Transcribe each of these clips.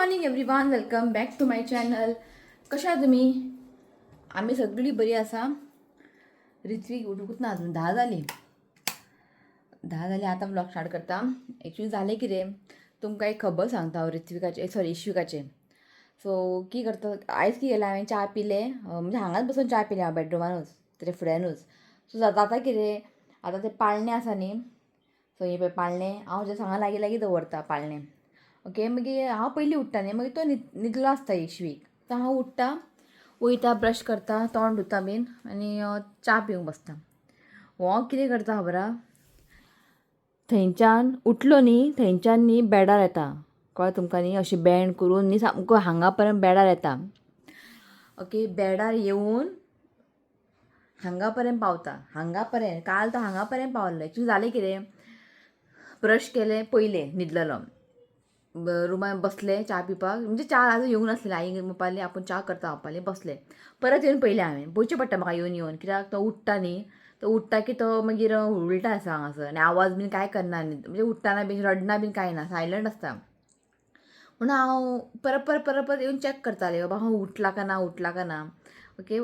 Morning everyone, welcome back to my channel. कशा आहात तुमी? आमी सगळीं बरी आसा. ऋत्वीक उठूंकच ना अजून. 10 जालीं, 10 जालीं. आतां व्लॉग स्टार्ट करता. एक्चुली जालें कितें, तुमकां एक खबर सांगता हांव ऋत्विकाचें, सॉरी, इश्विकाचें. सो की करता, आयज की केलें हांवें, च्या पिलें, म्हणजे हांगाच बसून च्या पिलें हांव, बेडरुमानूच, तेच्या फुड्यानूच. सो जाता कितें, आतां तें पाळणें आसा न्ही, सो हें पळय पाळणें, हांव जस्ट हांगा लागीं लागीं दवरता पाळणें. ओके, मागीर हांव पयलीं उठ्ठा न्ही, मागीर तो न्हिदलो आसता इश्वीक. सो हांव उठ्ठा, वयता, ब्रश करता, तोंड धुता बीन आनी च्या पिवंक बसता. हो कितें करता खबर आहा? थंयच्यान उठलो न्ही, थंयच्यान न्ही बेडार येता, कळ्ळें तुमकां न्ही? अशें बेंड करून न्ही सामको हांगा पर्यंत बेडार येता. ओके, बेडार येवन हांगा पर्यंत पावता, हांगा पर्यंत. काल तो हांगा पर्यंत पावल्लो. एक्चुली जालें कितें, ब्रश केलें पयलें, न्हिदलेलो, रुमान बसलें च्या पिवपाक. म्हणजे च्या आजून येवंक नासलें. आई म्हणपाली आपूण च्या करता म्हणपाली. बसलें, परत येवन पयलें हांवें. पळोवचें पडटा म्हाका येवन येवन, कित्याक तो उठ्ठा न्ही, तो उठ्ठा की तो मागीर उलटा आसा हांगासर आनी आवाज बीन कांय करना न्ही. म्हणजे उठ्ठना बीन रडना बीन कांय ना, सायलंट आसता. म्हणून हांव परत परत परत परत येवन चॅक करतालें, बाबा हांव उठला का ना, उठला का ना. ओके,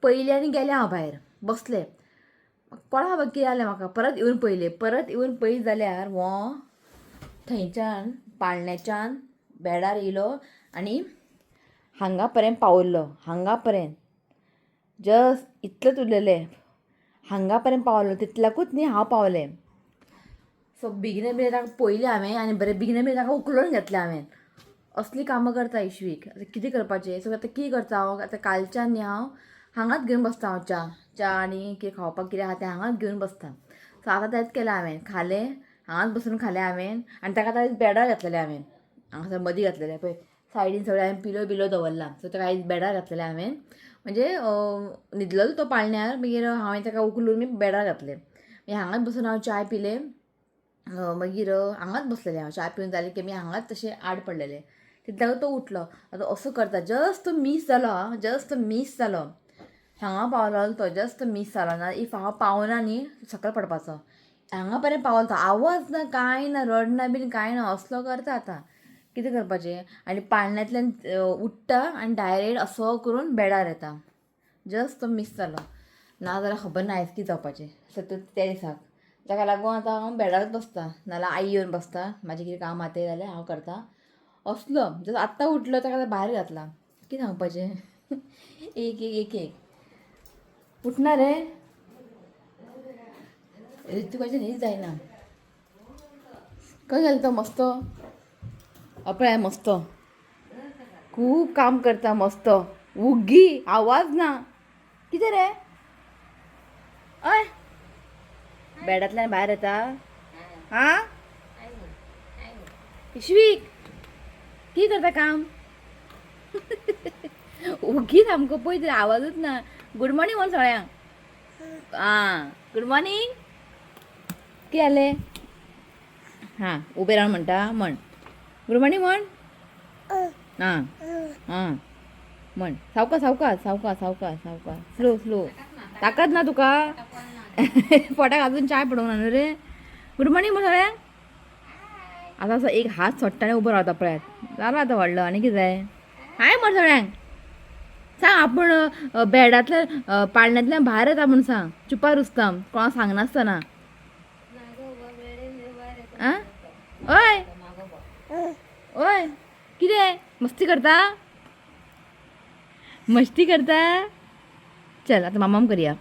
पयलें आनी गेलें हांव भायर बसलें. कोणा खबर कितें जालें म्हाका, परत येवन पयलें. परत येवन पळयत जाल्यार हो थंयच्यान पाळण्याच्यान बेडार येयलो आनी हांगा पर्यंत पावल्लो. हांगा पर्यंत, जस्ट इतलेंच उरलेलें, हांगा पर्यंत पावलो. तितल्याकूच न्ही हांव पावलें. सो बेगिना बेगीन ताका पळयलें हांवें आनी बरें बेगिना बेगीन ताका उखलून घेतलें हांवें. असलीं कामां करता इश्वीक. आतां कितें करपाचें? सो आतां कितें करता हांव, आतां कालच्यान न्ही हांव हांगाच घेवन बसता. हांव च्या च्या आनी कितें खावपाक कितें आहा तें हांगाच घेवन बसता. सो आतां तेंच केलें हांवें, खालें, हांगाच बसून खालें हांवें आनी ताका आतां बेडार घातलेलें हांवें. हांगासर मदीं घातलेलें पळय, सायडीन सगळें हांवें पिलो बिलो दवरला. सो ताका आयज बेडार घातलेलें हांवें. म्हणजे न्हिदलेलो तो पाळण्यार, मागीर हांवें ताका उखलून बी बेडार घातलें. मागीर हांगाच बसून हांव च्याय पिलें. मागीर हांगाच बसलेलें हांव. च्या पिवन जालें की आमी हांगाच तशें आड पडलेलें, तितल्याक तो उठलो. आतां असो करता, जस्ट मीस जालो. आं, जस्ट मीस जालो. हांगा पावलो तो, जस्ट मीस जालो ना. If हांव पावना न्ही, सकयल पडपाचो. हांगा पर्यंत पावलो तो. आवाज ना, कांय ना, रडना बीन कांय ना, असलो करता. आतां कितें करपाचें? आनी पाळण्यांतल्यान उठ्ठा आनी डायरेक्ट असो करून बेडार येता. जस्ट तो मीस जालो, ना जाल्यार खबर ना आयज कितें जावपाचें. सतत त्या दिसाक ताका लागून आतां हांव बेडारूच बसता, नाल्यार आई येवन बसता. म्हाजें कितें काम आहा तें जाल्यार हांव करता. असलो जसो आत्तां उठलो, ताका आतां भायर घातला. कितें सांगपाचें? एक एक एक एक उठना रे. ऋतुकाचें न्हीद जायना. खंय गेलो तो मस्तो? पळय, मस्तो खूब काम करता. मस्तो उग्गी, आवाज ना. कितें रे? अय, बेडांतल्यान भायर येता. हा इश्वीक, की करता काम? उगी सामको. पळय, आवाजूच ना. गुड मॉर्निंग म्हण सगळ्यांक. आं, गुड मॉर्निंग. कितें जालें? हां, उबें रावन म्हणटा. म्हण, गुड मॉर्निंग म्हण. आं आं, म्हण. सावकाश, सावकाश, सावकाश, सावकाश, सावकाश, स्लो स्लो. ताकद ना तुका पोटाक, अजून चाय पडूंक ना न्हू रे. गुड मॉर्निंग म्हण सगळ्यांक. आतां असो एक हात सोडटा आनी उबो रावता. पळयात, जालो आतां व्हडलो, आनी कितें जाय? हाय म्हण सगळ्यांक. सांग, आपूण बेडांतल्यान, पाळण्यांतल्यान भायर येता म्हूण सांग. चुपा रुस्तम, कोणाक सांगनासतना. आं, ओय ओय, कितें मस्ती करता? मस्ती करता? चल, आतां मामाम करया.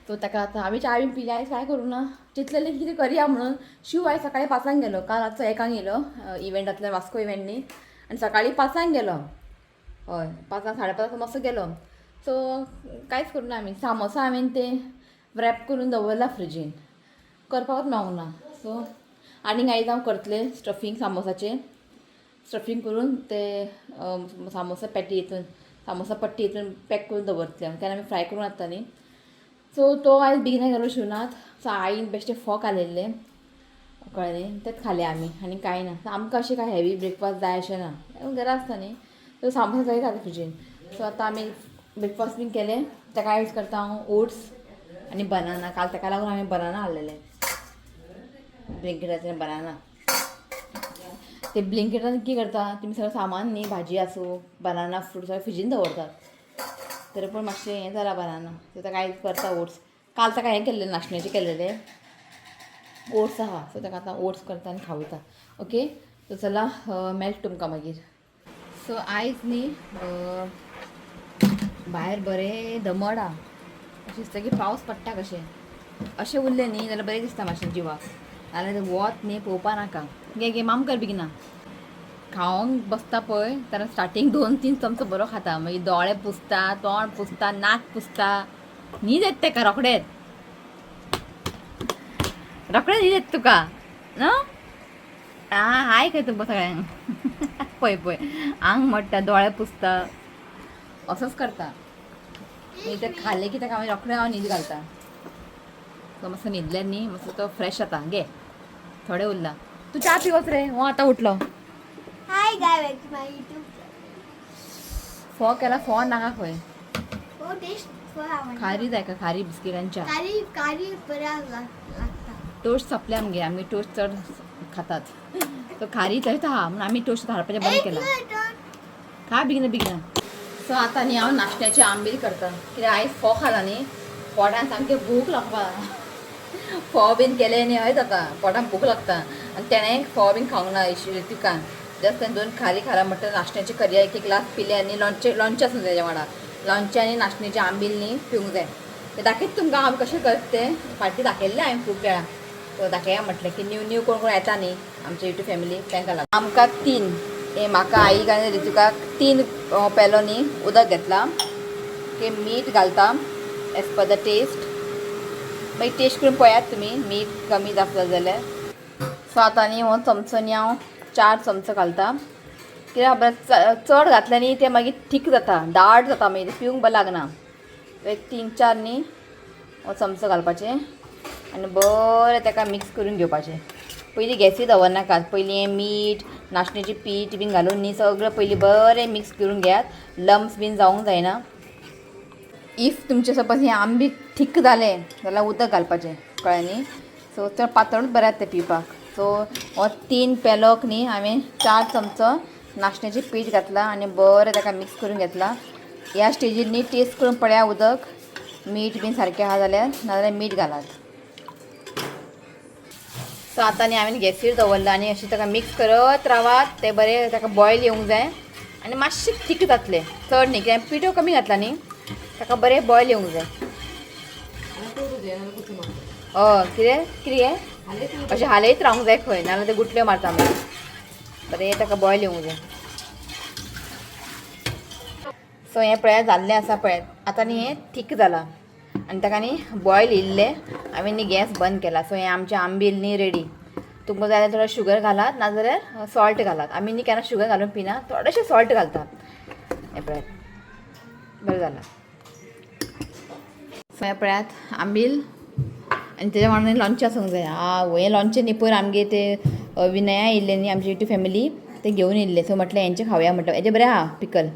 सो ताका आतां आमी च्या बीन पिली. आयज कांय करूं ना, चिंतलेलें कितें करया म्हणून. शिव आयज सकाळी 5 गेलो. काल रातचो 1 गेलो इव्हेंटांतल्यान, वास्को इव्हेंट न्ही, आनी सकाळी 5 गेलो. हय, 5, 5:30 मस्त गेलो. सो कांयच करूं ना आमी. सामोसा हांवें ते रॅप करून दवरला फ्रिजीन, करपाकूच मेळोंक ना. सो आनीक आयज हांव करतलें स्टफींग, सामोसाचें स्टफींग करून ते सामोसा पॅटी हितून, सामोसा पट्टी हितून पॅक करून दवरतलें हांव, केन्ना आमी फ्राय करून जाता न्ही. सो तो आयज बेगीन गेलो शिवनाथ. सो आईन बेश्टे फोव कालयल्ले, कळ्ळें न्ही? तेच खाले आमी आनी कांय ना. आमकां अशें कांय हेवी ब्रेकफास्ट जाय अशें ना, घरा आसता न्ही. सो सामोसा जाय जाता फ्रिजीन. सो आतां आमी ब्रेकफास्ट बीन केलें. ताका आयज करता हांव ओट्स आनी बनाना. काल ताका लागून हांवें बनाना हाडलेलें, ब्लिंकिटाचें बनाना. ते ब्लिंकेटान कितें करता तुमी सगळें सामान न्ही, भाजी आसूं, बनाना फ्रूट सगळें फ्रिजीन दवरतात. तरी पूण मातशें हें जाला बनाना. सो ताका आयज करता ओट्स. काल ताका हें केल्लें, नाशण्याचें केल्लेलें ओट्स आहा. सो ताका आतां ओट्स करता आनी खावयता. ओके, सो चला, मेळटा तुमकां मागीर. सो आयज न्ही भायर बरें दमड आहा. अशें दिसता की पावस पडटा कशें. अशें उरलें न्ही जाल्यार बरें दिसता मातशें जिवाक. नाल्यार वत न्ही पळोवपा नाका. गे गे माम कर बेगिना. खावंक बसता पळय तेन्ना स्टार्टींग 2-3 चमचो बरो खाता, मागीर दोळे पुसता, तोंड पुसता, नाक पुसता, न्हीद येता तेका रोखडेच. रोखडेच न्हीद येता तुका न्हू. आं, हाय खंय तुमकां सगळ्यांक. पळय पळय, आंग मोडटा, दोळे पुसता, असोच करता. मागीर ते खालें की ताका मागीर रोखडें हांव न्हीद घालता. तो मातसो न्हिदल्यार न्ही मातसो तो फ्रेश जाता. घे, थोडें उरलां. तूं च्या पिवच रे हो आतां उठलो. Hi guys, welcome to my YouTube channel. फोव केला, फोव नाका खंय. हो टेस्ट बरा आवडटा. खारी जाय का? खारी बिस्कीट आनी च्या. कारी कारी बऱ्या लागता. टोस्ट सोंपले आमगे. आमी टोस्ट चड खातात, सो खारी थंयच आहा म्हणून आमी टोस्ट हाडपाचें बंद केलां. खा बेगीन बेगीन. सो आतां न्ही हांव नाशण्याची आंबील करता, कित्याक आयज फोव खाला न्ही, पोटान सामकें भूक लागपा. फोव बीन केले न्ही, हय जाता, पोटान भूक लागता. आनी तेणें फोव बीन खावंक ना ऋतिकान. जस्ट तेणें दोन खारी खाला म्हणटा नाशण्याची करया. एक एक ग्लास पिले आनी लोणचें, लोणचें आसूं तेज्या वांगडा. लोणचें आनी नाशण्याची आंबील न्ही पिवंक जाय. तें दाखयता तुमकां हांव कशें करता तें. फाटीं दाखयल्लें हांवें खूब वेळा. सो दाखया म्हटलें की न्यू न्यू कोण कोण येता न्ही आमच्या युट्यूब फॅमिली, तांकां लागून. आमकां तीन हे, म्हाका, आईक आनी ऋतिकाक 3 पेलो न्ही उदक घेतलां की मीठ घालता एज पर the test. मागीर टेस्ट करून पळयात तुमी मीठ कमी जास्त जाल्यार. सो आतां न्ही हो चमचो न्ही हांव 4 चमचो घालता, कित्याक खबर, चड घातलें न्ही तें मागीर थीक जाता, दाट जाता, मागीर तें पिवंक बरें लागना. एक 3-4 न्ही हो चमचो घालपाचें आनी बरें ताका मिक्स करून घेवपाचें. पयलीं गॅसीर दवरनाकात. पयलीं हें मीठ, नाशण्याचें पीठ बीन घालून न्ही सगळें पयलीं बरें मिक्स करून घेयात. लम्स बीन जावंक जायना. If तुमचें सपोज हें आंबील थीक जालें जाल्यार उदक घालपाचें, कळ्ळें न्ही. सो चड पातळूच बरें जाता तें पिवपाक. सो हो 3 पेलोक न्ही हांवें 4 चमचो नाशण्याचें पीठ घातलां आनी बरें ताका मिक्स करून घेतलां. ह्या स्टेजीर न्ही टेस्ट करून पळया उदक मीठ बीन सारकें आहा जाल्यार, नाजाल्यार मीठ घालात. सो आतां न्ही हांवें गॅसीर दवरलां आनी अशें ताका मिक्स करत रावात. तें बरें ताका बॉयल येवंक जाय आनी मातशें थीक जातलें, चड न्ही, कित्याक पिठो कमी घातला न्ही. ताका बरें बॉयल येवंक जाय. हय, कितें कितें अशें हालयत रावंक जाय खंय, नाजाल्यार ते गुटल्यो मारता. मागीर बरें ताका बॉयल येवंक जाय. सो हें पळयात, जाल्लें आसा पळयात. आतां न्ही हें थीक जालां आनी ताका न्ही बॉयल येयल्लें, हांवें न्ही गॅस बंद केला. सो हें आमचें आंबील न्ही रेडी. तुमकां जाय जाल्यार थोडो शुगर घालात, नाजाल्यार सॉल्ट घालात. आमी न्ही केन्ना शुगर घालून पिना, थोडेशें सॉल्ट घालता. हें पळयात, बरें जालां. सो हें पळयात आंबील आनी तेज्या वांगडा लोणचें आसूंक जाय. आवय, हें लोणचें न्ही पयर आमगे ते विनया येयल्ले न्ही, आमची युट्यूब फॅमिली, ते घेवन येयल्ले. सो म्हटलें हेंचें खावया म्हटलें. हेजें बरें आहा पिकल.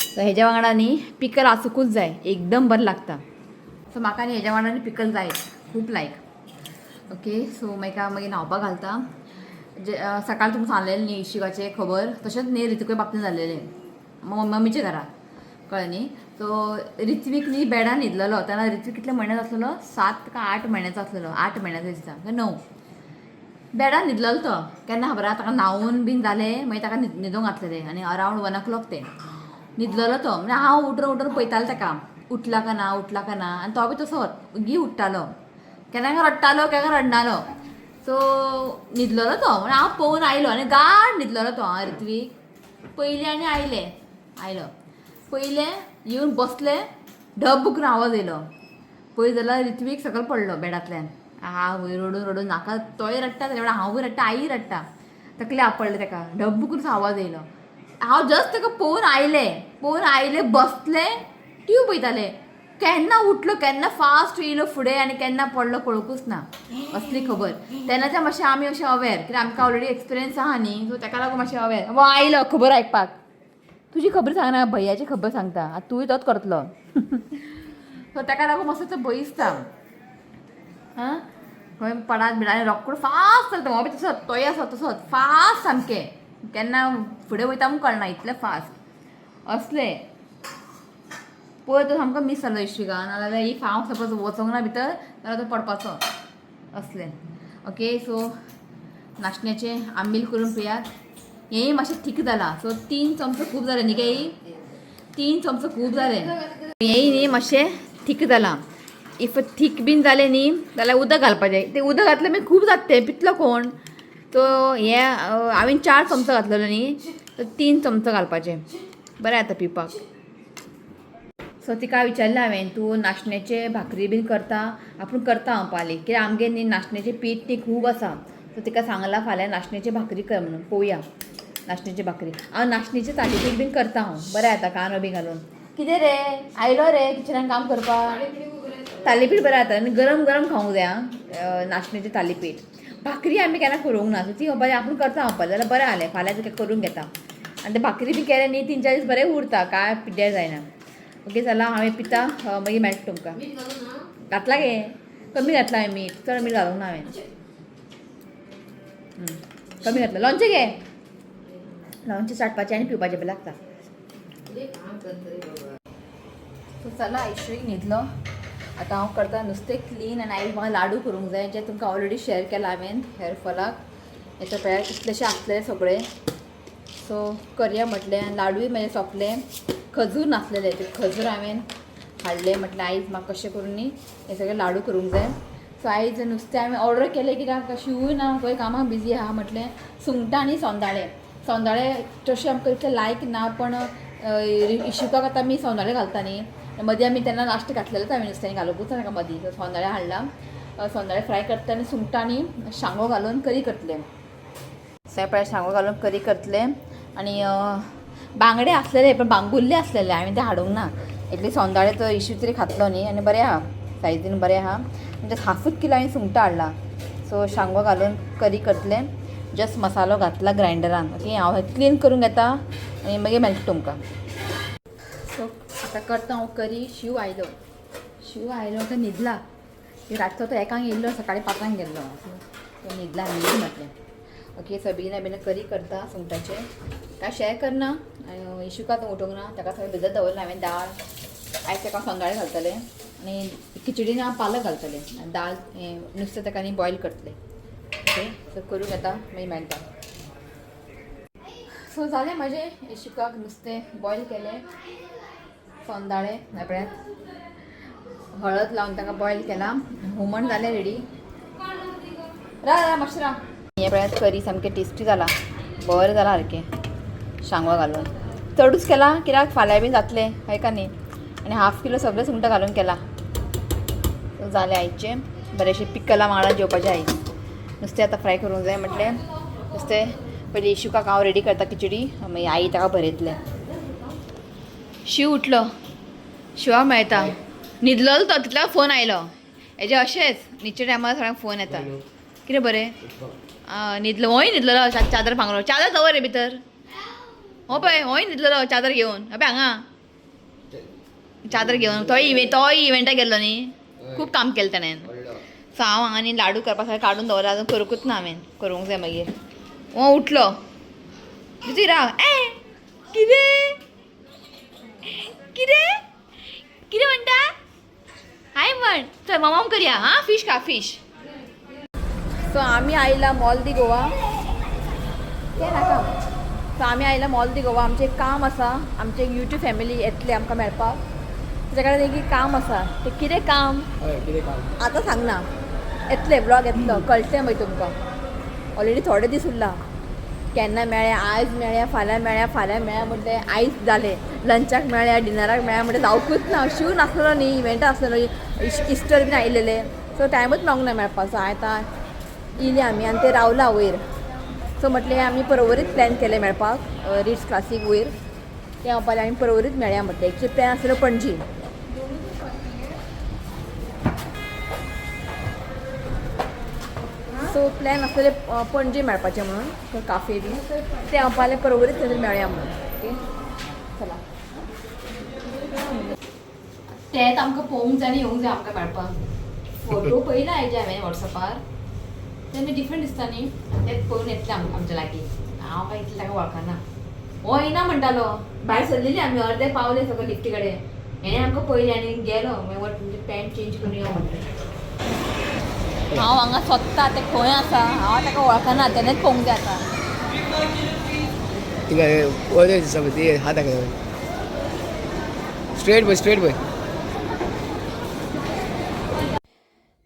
सो हेज्या वांगडा न्ही पिकल आसुकूच जाय, एकदम बरें लागता. सो म्हाका न्ही हेज्या वांगडा न्ही पिकल जाय, खूब लायक. ओके, सो मागीर मागीर न्हांवपाक घालता. जे सकाळी तुमकां सांगलेलें न्ही इशिकाचें खबर, तशेंच न्ही ऋतिकूय बाबतीन जाल्लेलें मम्मीच्या घरा, कळ्ळें न्ही. सो ऋत्वीक न्ही बेडान न्हिदलेलो तेन्ना ऋत्वीक कितले म्हयन्याचो आसलेलो, 7 का 8 म्हयन्याचो आसलेलो, 8 म्हयन्याचो दिसता काय 9. बेडान न्हिदलेलो तो केन्ना खबर आहा. ताका न्हांवून बीन जालें, मागीर ताका न्हिदोंक घातलेलें आनी अरावंड 1 o'clock तें न्हिदलेलो तो. म्हणजे हांव उठून उठून पळयतालें ताका, उठला का ना, उठला का ना. आनी तो बी तसोच ओगी उठ्ठालो, केन्ना केन्ना रडटालो, केन्ना रडनालो. सो न्हिदलेलो तो म्हणून हांव पळोवन आयलो आनी गाड न्हिदलेलो तो. हांव ऋत्वीक पयलें आनी आयलें, आयलो पयलें येवन बसलें, ढब करून आवाज येयलो. पळय जाल्यार ऋत्वीक सकयल पडलो बेडांतल्यान. आवय, रडून रडून नाका. तोय रडटा तेज्या वांगडा हांवूय रडटा, आई रडटा. तकली आपडले ताका, ढब करून आवाज येयलो. हांव जस्ट ताका पळोवन आयलें, पळोवन आयलें, बसलें, टिवी पळयतालें. केन्ना उठलो, केन्ना फास्ट येयलो फुडें आनी केन्ना पडलो कळुंकूच ना असली खबर. तेन्नाच्यान मातशें आमी अशें अवेर, कित्याक आमकां ऑलरेडी एक्सपिरियन्स आहा न्ही. सो ताका लागून मातशें अवेर. वो आयलो खबर आयकपाक. तुजी खबर सांगना, भैयाची खबर सांगता. आतां तूंय तोच करतलो. सो ताका लागून मातसो तो भंय दिसता. हां. खंय पडात बिडात आनी रोकडो फास्ट चलता. हो बी तसोच, तोय आसा तसोच फास्ट सामकें, केन्ना फुडें वयता म्हूण कळना इतलें फास्ट असलें. पयर तो सामको मीस जालो इश्विका, नाजाल्यार if हांव सपोज वचोंक ना भितर जाल्यार तो पडपाचो असलें. ओके, सो नाशण्याचें आंबील करून पियात. हेंय मातशें थीक जालां, सो 3 चमचो खूब जाले न्ही गे? 3 चमचो खूब जाले. हेंय न्ही मातशें थीक जालां. If थीक बीन जालें न्ही जाल्यार उदक घालपाचें. तें उदक घातलें मागीर खूब जाता तें, पितलो कोण? सो हें हांवें 4 चमचो घातलेलो न्ही, तर 3 चमचो घालपाचें, बरें जाता पिवपाक. सो तिका विचारलें हांवें, तूं नाशण्याचे भाकरी बीन करता? आपूण करता हांव पाली, कित्याक आमगेर न्ही नाशण्याचें पीठ न्ही खूब आसा. सो तिका सांगलां फाल्यां नाशण्याची भाकरी कर म्हणून, पळोवया नाशण्याची भाकरी. हांव नाशण्याचें थालीपीठ बीन करता हांव, बरें जाता कांदो बी घालून. कितें रे आयलो रे किचनान काम करपाक? थालीपीठ बरें जाता आनी गरम गरम खावंक जाय आं नाशण्याचें थालीपीठ. भाकरी आमी केन्ना करूंक ना, सो ती म्हणपाची आपूण करता म्हणपाक, जाल्यार बरें जालें, फाल्यां तिका करून घेता. आनी ते भाकरी बी केले न्ही 3-4 दीस बरें उरता, कांय पिड्ड्यार जायना. ओके चला हांवें पिता, मागीर मेळटा तुमकां. घातला गे? कमी घातला हांवें मीठ, चड मीठ घालूंक ना हांवें, कमी घातलं. लोणचें घे, लोणचें चाटपाचें आनी पिवपाचें बरें लागता. सो चला आयश्रीक न्हिदलो, आतां हांव करता नुस्तें क्लीन आनी आयज म्हाका लाडू करूंक जाय, जे तुमकां ऑलरेडी शेअर केला हांवें हेअरफॉलाक. हेच्या पळयात कितलेशे आसले सगळे, सो करया म्हटलें. आनी लाडूय म्हाजे सोंपले, खजूर नासलेले, ते खजूर हांवें हाडले, म्हटलें आयज म्हाका कशें करून न्ही हे सगळे लाडू करूंक जाय. सो आयज नुस्तें हांवें ऑर्डर केलें, कित्याक शिवूय ना, खंय कामाक बिजी आहा म्हटलें. सुंगटां आनी सोंदाळे, सोंदाळे तशें आमकां इतलें लायक ना, पण इशुकाक आतां आमी सोंदाळे घालता न्ही, मदीं आमी तेन्ना लास्ट घातलेलेच हांवें नुस्त्यांनी घालुंकूच ना ताका मदीं. सो सोंदाळे हाडला, सोंदाळे फ्राय करतले आनी सुंगटां आनी शांगो घालून करी करतले. सो पळय शांगो घालून करी करतले. आनी बांगडे आसलेले पण बांगुल्ले आसलेले, हांवें ते हाडूंक ना. इतले सोंदाळे तो इशू तरी खातलो न्ही, आनी बरें आहा सायजीन बरें आहा. म्हणजे हाफूच किलो हांवें सुंगटां हाडला. सो शांगो घालून करी करतले, जस्ट मसालो घातला ग्रायंडरान. ओके, हांव क्लीन करून घेता आनी मागीर मेळटा तुमकां. सो आतां करता हांव करी. शिव आयलो, शिव आयलो तो न्हिदला. रातचो तो 1 येयल्लो, सकाळीं 5 गेल्लो, तो न्हिदला. न्हीद म्हटलें. ओके, सो बेगिना बेगीन करी करता सुंगटाचें, काय शेअर करना. इशुका तो उठोवंक ना, ताका सगळें भिजत दवरलां हांवें दाळ. आयज ताका सोंदाळे घालतलें आनी खिचडीन हांव पालक घालतलें आनी दाळ हें नुस्तें ताका न्ही बॉयल करतलें. ओके, सो करूंक येता, मागीर मेळटा. सो जालें म्हाजें, इशुकाक नुस्तें बॉयल केलें, सोंदाळे पळयात हळद लावन ताका बॉयल केलां. हुमण जालें रेडी. रा रा मातशें रा. हें पळयात करी सामकें टेस्टी जालां, बरें जालां सारकें शांगो घालून. चडूच केलां कित्याक फाल्यां बीन जातलें हय का न्ही. आनी हाफ किलो सगळें सुंगटां घालून केलां. सो जालें आयचें बरेंशें पिकलां वांगडा जेवपाचें आयज. नुस्तें आतां फ्राय करूंक जाय म्हटलें. नुस्तें पयलीं इशुकाक हांव रेडी करता खिचडी, मागीर आई ताका भरयतलें. शिव उठलो, शिवा मेळटा. न्हिदलोलो तो, तितलो फोन आयलो हेजे. अशेंच न्हिदच्या टायमार सगळ्यांक फोन येता. कितें बरें न्हिदलो, होय न्हिदलेलो. चादर पांगरो, चादर दवर रे भितर. हो पळय होय न्हिदलेलो चादर घेवन. अबे हांगा चादर घेवन तोय इव्हेंट, तोय इव्हेंटाक गेल्लो न्ही, खूब काम केलें ताणें. सो हांव हांगा न्ही लाडू करपा सगळें काडून दवरला, अजून करूंकूच ना हांवें, करूंक जाय मागीर. हो उठलो, तुजी राव. ए कितें कितें कितें म्हणटा? हाय म्हण, चल ममाम करया. हां फिश खा, फिश. सो आमी आयला मॉल दी गोवा, तें नाका. सो आमी आयला मॉल दी गोवा, आमचें एक काम आसा. आमचें एक यूट्यूब फॅमिली येतले आमकां मेळपाक, तेच्या कडेन एक काम आसा. तें कितें काम हय, कितें काम? आतां सांगना, येतलें ब्लॉग येतलो, कळटलें मागीर तुमकां. ऑलरेडी थोडे दीस उरला. केन्ना मेळ्या, आयज मेळ्या फाल्यां मेळ्या, फाल्यां मेळ्या म्हटलें, आयज जालें. लंचाक मेळ्या, डिनराक मेळ्या म्हटलें, जावकूच ना. शिव नासलेलो न्ही, इव्हेंट आसलेलो, इस्टर बीन आयलेले, सो टायमूच मेळोंक ना मेळपाक. सो आतां येयली आमी आनी ते रावला वयर. सो म्हटलें आमी परवरीत प्लॅन केलें मेळपाक, रिट्स क्लासीक वयर. ते म्हणपाक आमी परवरीत मेळया म्हटलें. एक्चुली प्लॅन आसलेलो पणजी. सो प्लॅन आसलेले पणजे मेळपाचें म्हणून काफे बी, ते म्हणपाक परवरीत थंय मेळया म्हणून. ओके चला, तेंच आमकां पळोवंक जाय आनी येवंक जाय आमकां मेळपाक. फोटो पळयला हेजे हांवें वॉट्सॅपार, ते मागीर डिफरंट दिसता न्ही. तेच पळोवन येतले आमच्या लागीं. हांव काय इतलें ताका वळखना. हो येना म्हणटालो, भायर सरलेली आमी, अर्दे पावले सगळे लिफ्टी कडेन, हेणें आमकां पळयलें आनी गेलो. मागीर वट म्हणजे पॅन्ट चेंज करून यो म्हणटा. हांव हांगा सोदता तें खंय आसा, हांव ताका वळखना, तेणेच पळोवंक जाय आतां. थिंगा वयर दिसता पळय, ती हात दाखयता. स्ट्रेट पळय, स्ट्रेट पळय.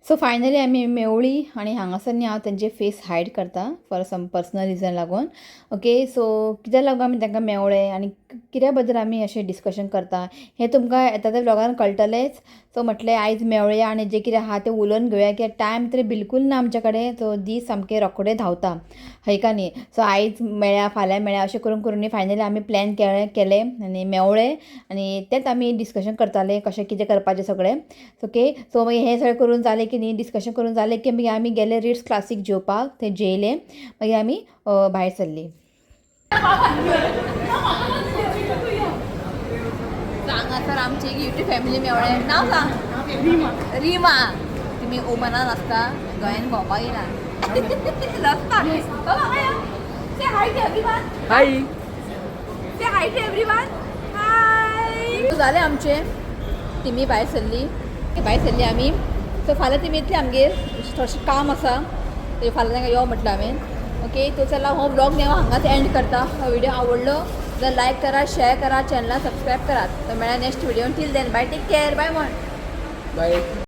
सो फायनली आमी मेवळी आनी हांगासर न्ही हांव तेंचे फेस हायड करता फॉर सम पर्सनल रिजन लागून. ओके, सो कित्याक लागून आमी तांकां मेवळे आनी कित्या बद्दल आमी अशें डिस्कशन करता हें तुमकां येता त्या व्लॉगान कळटलेंच. सो म्हटलें आयज मेवळया आनी जें कितें आहा तें उलोवन घेवया, कित्याक टायम तरी बिलकूल ना आमच्या कडेन. सो दीस सामके रोखडे धांवता हय का न्ही. सो आयज मेळ्या फाल्यां मेळ्या अशें करून करून फायनली आमी प्लॅन केलें आनी मेवळे आनी तेंच आमी डिस्कशन करताले कशें कितें करपाचें सगळें. ओके, सो मागीर हें सगळें करून जालें की न्ही, डिस्कशन करून जालें की मागीर आमी गेले रिट्स क्लासीक जेवपाक. थंय जेयले, मागीर आमी भायर सरलीं. हांगासर आमची एक युट्यूब फॅमिली मेवळे. नांव सांग. रिमा. रिमा, तुमी ओमनान आसता, गोंयान भोंवपाक येना. रस्ता बाबा हांगा. Say hi to everyone. Hi. Say hi to everyone. Hi. जालें आमचें, तिमी भायर सरली, भायर सरली आमी. सो फाल्यां तिमी येतली आमगेर, थोडेशें काम आसा ते फाल्यां तांकां यो म्हटलें हांवें. ओके, तो चला हो व्लॉग न्ही हांव हांगाच एंड करता. हो व्हिडिओ आवडलो जाल्यार लायक करा, शेअर करा, चॅनलाक सबस्क्रायब करात. तर मेळ्या next video. Till then bye, take care, bye म्हण. बाय.